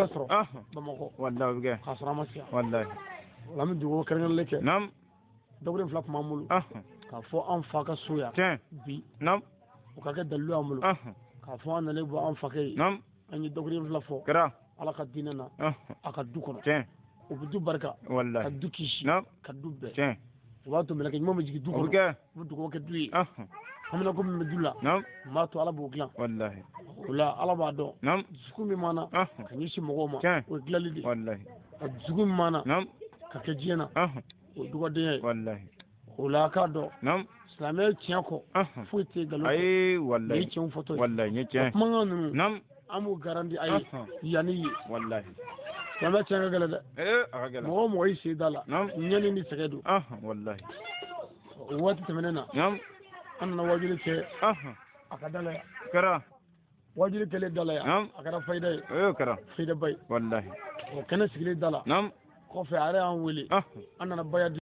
Sɔrɔ Bamakɔ. Wallahi, o bɛ kɛ. K'a sɔrɔ an ma se yan. Wallahi. O la, an bɛ dugawu kɛrɛnkɛrɛnlen kɛ. Daburu fila tun b'an bolo k'a fɔ an fa ka so yan bi, o ka kɛ dalilu y'an bolo k'a fɔ an nalen bɔ an fakɛ ye. An ye daburu fila fɔ Ala ka diinɛ na, a ka du kɔnɔ. O bɛ du barika, ka du kisi, ka du bɛɛ. O b'a to mɛlɛkɛ ɲuman bɛ jigin du O bɛ kɔnɔ. kɛ. U bɛ dugawu kɛ du ye. Hamina ko min bɛ du la, n b'a to Ala b'o dilan. O la, Ala b'a dɔn dusukun min b'an na ka ɲɛsin mɔgɔw ma, o ye dilanli de ye. Ka dusukun min b'an na ka kɛ diɲɛ na, o ye dugawudenya ye. O la, a k'a dɔn, silamɛya tiɲɛ kɔ, foyi tɛ nkalon kɔ. Ayi. Nin ye Wallahi. tiɲɛw fɔtɔ ye. Wallahi, nin ye O tiɲɛ. kumakan ninnu, an b'u garanti a ye yanni ye. Silamɛya tiɲɛ ka gɛlɛn dɛ. Ee, a ka gɛlɛn. Mɔgɔ o mɔgɔ y'i sen da la, ɲɛni ni sɛgɛn don. Wallahi. O waati tɛmɛnen na, an nana wajuli kɛ a ka da la yan. Kɛra. Wajuli kɛlen da la yan, a kɛra fayida ye, Ee, o kɛra. fayidaba ye. Wallahi. O kɛnɛ sigilen da la kɔfɛ, a yɛrɛ y'an wele, an nana baya di.